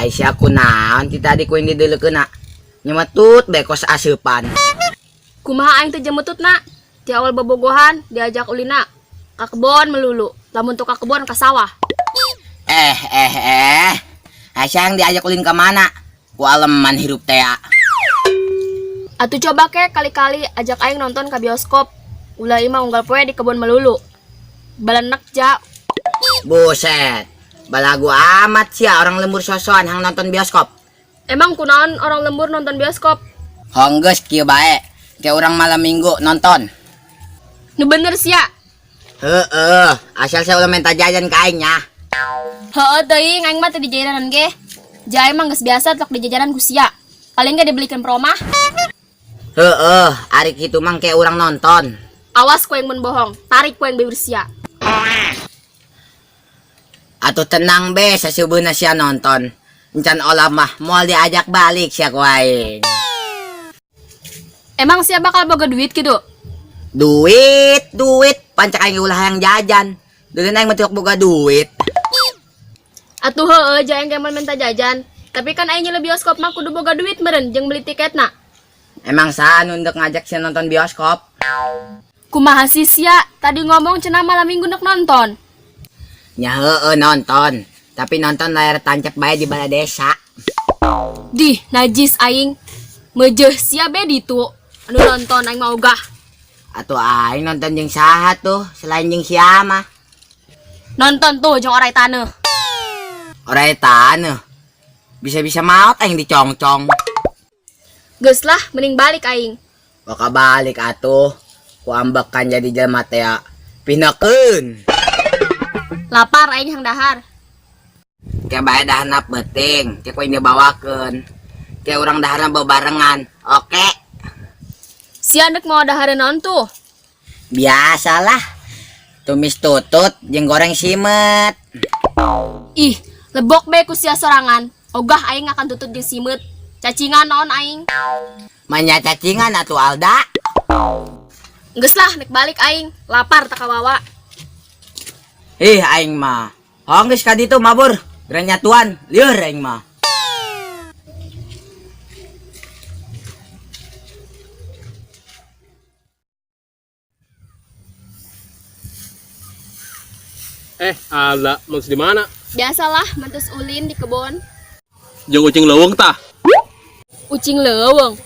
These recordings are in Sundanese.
Ai sia kunaon ti tadi ku aing dideulekeunna. Nyemetut bae kos aseupan. Kumaha aing teu jemututna? Ti awal bobogohan diajak ulina ka kebon melulu. Lamun teu ka kebon ka sawah. Eh eh eh. Ai sia yang diajak ulin ka mana? Ku aleman hirup teh. Atuh coba ke kali-kali ajak aing nonton ka bioskop. Ulah imah unggal poe di kebon melulu. Balenek ja. Buset. Balagu amat sia orang lembur sosoan hang nonton bioskop. Emang kunaon orang lembur nonton bioskop? Honggeus kieu bae. Ke urang malam minggu nonton. Nu bener sia. Heeh, asal saya ulah minta jajan ka aing nya. Heeh teuing aing mah teu dijajanan ge. Ja emang geus biasa tok dijajanan ku sia. Paling ge dibelikeun promah. Heeh, ari kitu mah ke urang nonton. Awas ku aing mun bohong, tarik ku aing bibir sia. Atuh tenang be, saseubeuna sia nonton. Encan olah mah moal diajak balik sia ku aing. Emang sia bakal boga duit kitu? Duit, duit, pancak aing ulah hayang jajan. Deuleun aing mah teu boga duit. Atuh heueuh ja aing ge moal minta jajan. Tapi kan aing nyeleuh bioskop mah kudu boga duit meureun jeung beli tiketna. Emang saha nu ndek ngajak sia nonton bioskop? Kumaha sih sia, tadi ngomong cenah malam minggu ndek nonton. Nya heueuh nonton, tapi nonton layar tancap bae di balai desa. Dih, najis aing. Meujeuh sia be ditu. Anu nonton aing mah ogah. Atuh aing nonton jeung saha tuh selain jeung sia mah? Nonton tuh jeung orai taneuh. Orai taneuh. Bisa-bisa maot aing dicongcong. Geus lah, mending balik aing. Baka balik atuh. Ku ambekan jadi jelema teh pinekeun. Lapar aing hang dahar. Ke bae daharna peuting, ke ku aing dibawakeun. Ke urang daharna bebarengan. Oke. Sia ndek mau dahareun naon tuh? Biasalah. Tumis tutut jeung goreng simet. Ih, lebok bae ku sia sorangan. Ogah aing akan tutut jeung simet. Cacingan naon aing? Manya cacingan atuh Alda. Geus lah, nek balik aing. Lapar tak kawawa. Ih, aing mah. Hong geus ka ditu mabur. Geura nyatuan, lieur aing mah. Alda, mentus di mana? Biasalah, mentus ulin di kebon. Jeung ucing leuweung tah? Ucing leuweung.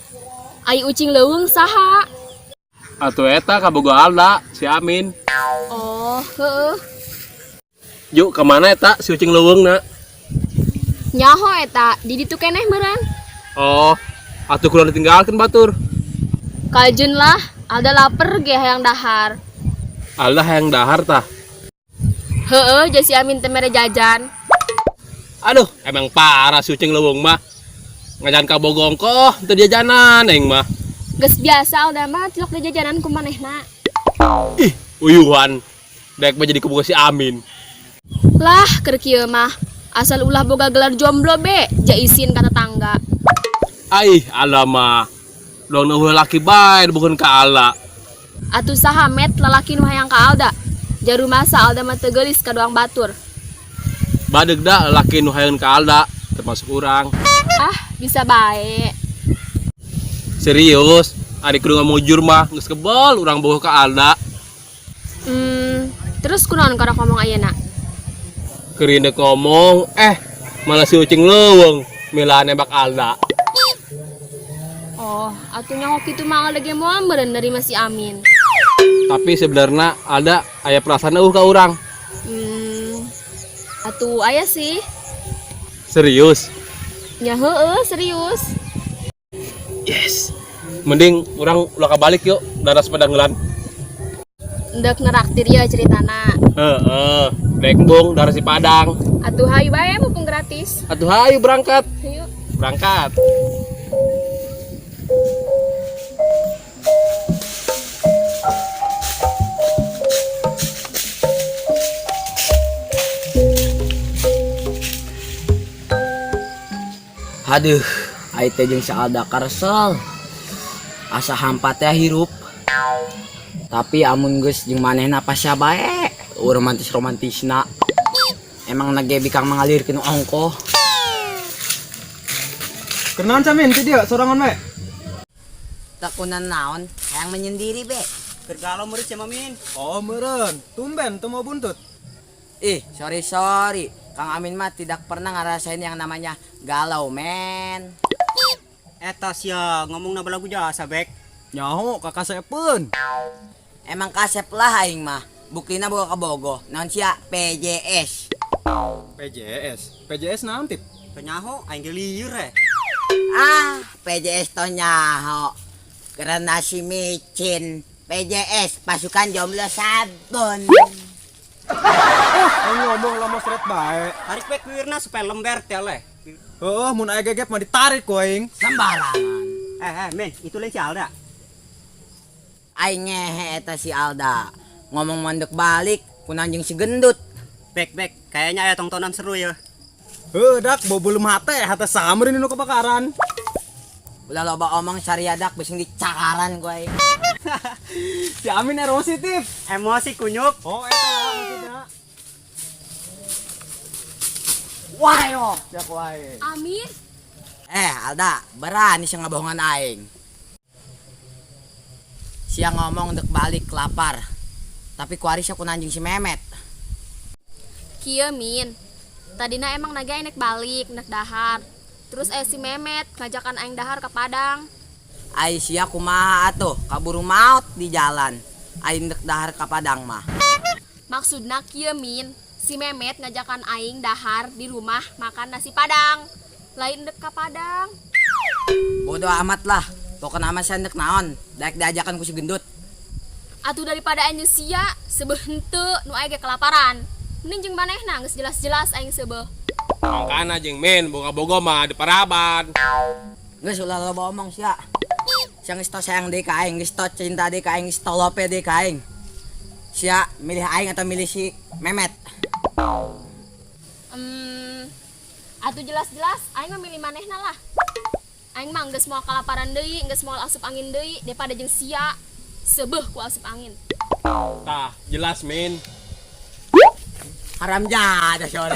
Ai ucing leuweung saha? Atuh eta kabogo Alda, si Amin. Oh, heueuh. Yuk, ka mana eta si ucing leuweungna? Nyaho eta, di ditu keneh meureun. Oh, atuh kudu ditinggalkeun batur. Kajeun lah, Alda laper ge hayang dahar. Alda hayang dahar tah? Heueuh, ja si Amin teh mere jajan. Aduh, emang parah si ucing leuweung mah. Ngajan ka bogongkoh teu jajanan aing mah. Geus biasa Alda mah tilok di jajanan ku manehna. Ih, uyuhan. Daek mah jadi kaboga si Amin. Lah, keur kieu mah asal ulah boga gelar jomblo be, ja isin ka tetangga. Aih, Alda mah. Doang eueuh lalaki bae dibogoheun ka Alda. Atuh saha met lalaki nu hayang ka Alda? Jaru masa Alda mah teu geulis ka doang batur. Badeug da lalaki nu hayang ka Alda, termasuk urang. Ah, bisa bae. Serius, ari kudu ngomong jujur mah geus kebel urang bogoh ka Alda. Terus kunaon karak ngomong ayeuna? Keur indek ngomong, malah si ucing leuweung milah nembak Alda. Oh, atuh nyaho kitu mah Alda ge moal meureun dari si Amin. Tapi sebenarnya Alda aya perasaan eueuh ka urang. Atuh aya sih. Serius? Nya heueuh, serius. Yes. Mending urang ulah kabalik yuk, daras pedanggelan. Ndek neraktir ya ceritana. Heeh, dek bung daras di Padang. Atuh hayu bae mumpung gratis. Atuh hayu berangkat. Hayu. Berangkat. Aduh, ai teh jeung si Alda karesel. Asa hampa teh hirup. Tapi amun geus jeung manehna pasya bae, romantis-romantisna. Emang nage bikang mengalir kinu ongkoh. Kenaon Samin ti dieu sorangan we? Tekunan naon, hayang menyendiri be. Keur galau meureun sia mah, Min. Oh meureun, tumben teu mau buntut. Ih, sorry sorry. Kang Amin mah tidak pernah ngerasain yang namanya galau, men. Eta sia ngomongna balagu jasa, Bek. Nyaho kakak sepen. Emang kasep lah aing mah. Buktina boga kabogoh. Naon sia PJS. PJS. PJS naon tip? Teu nyaho aing ge lieur eh. Ah, PJS toh nyaho. Karena si micin. PJS pasukan jomblo sabun. Aing ngomong lama seret bae. Tarik bek bibirna supaya lember teh leh. Heuh, mun aya gegep mah ditarik ku aing. Sembarangan. Eh, Min, itu lain si Alda. Aing ngehe eta si Alda. Ngomong mandek balik, kunaon jeung si gendut. Bek, bek, kayaknya aya tontonan seru ya. Heuh, dak bau belum hate, hate sameureun nu kebakaran. Ulah loba omong sariadak bising dicakaran ku aing. Si Amin erosi tip. Emosi kunyuk. Oh, eta lah maksudnya. Wah yo. Sia ku aing. Amin. Eh, Alda, berani sih ngebohongan aing. Sia ngomong dek balik lapar. Tapi kuari sia kunaon jeung si Memet. Kieu Min. Tadina emang naga enek balik, nek dahar. Terus si Memet ngajakan aing dahar ke Padang. Ai sia kumaha atuh, kaburu maut di jalan. Aing dek dahar ka Padang mah. Maksudna kieu Min, si Memet ngajakan aing dahar di rumah makan nasi Padang. Lain dek ka Padang. Bodoh amat lah. Pokokna mah sia dek naon, daek diajakan ku si gendut. Atuh daripada aing sia seubeuh henteu nu aing ge kelaparan. Mending jeung manehna geus jelas-jelas aing seubeuh. Mangkana jeung Min boga bogo mah di paraban. Geus ulah loba omong sia. Sia geus tos sayang deui ka aing, geus tos cinta deui ka aing, geus tolope deui ka aing. Sia milih aing atau milih si Memet? Atuh jelas-jelas aing mah milih manehna lah. Aing mah geus moal kalaparan deui, geus moal asup angin deui daripada jeung sia seubeuh ku asup angin. Tah, jelas Min. Haram jadah sore.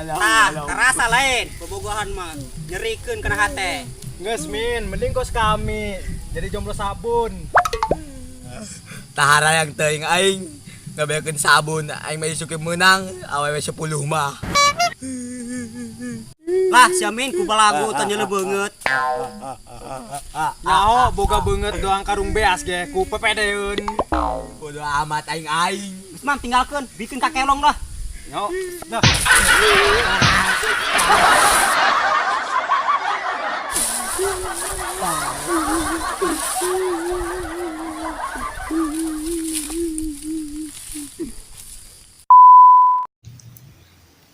Tah, terasa lain bobogohan mah. Nyerikeun kana hate. Geus Min, mending kos kami. Jadi jomblo sabun. Tahara yang teuing aing ngabeakeun sabun, aing mah isukeun meunang awewe 10 mah. Lah, si Amin ku balagu teh nyeuleuh beungeut. Nyaho boga beungeut doang karung beas ge ku pepedeun. Bodoh amat aing aing. Geus mah tinggalkeun, bikin ka kelong lah. Nyaho. Nah.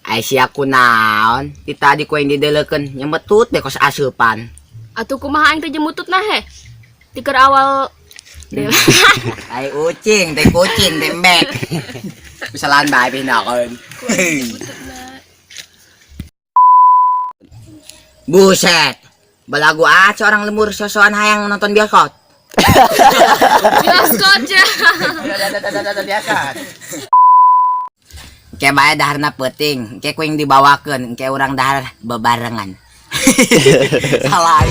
Ai sia kunaon? Ti tadi ku aing dideleukeun nyemetut deh kos aseupan. Atuh kumaha aing teh jemutut nah he? Tiker awal Ai ucing, teh kucing, teh embek. Kesalahan bae pinaon. Buset. Belagu aja orang lembur sosokan hayang nonton bioskop. Bioskop ya. Engke bae daharna peuting, engke ku yang dibawakeun, engke urang dahar bebarengan. Salah.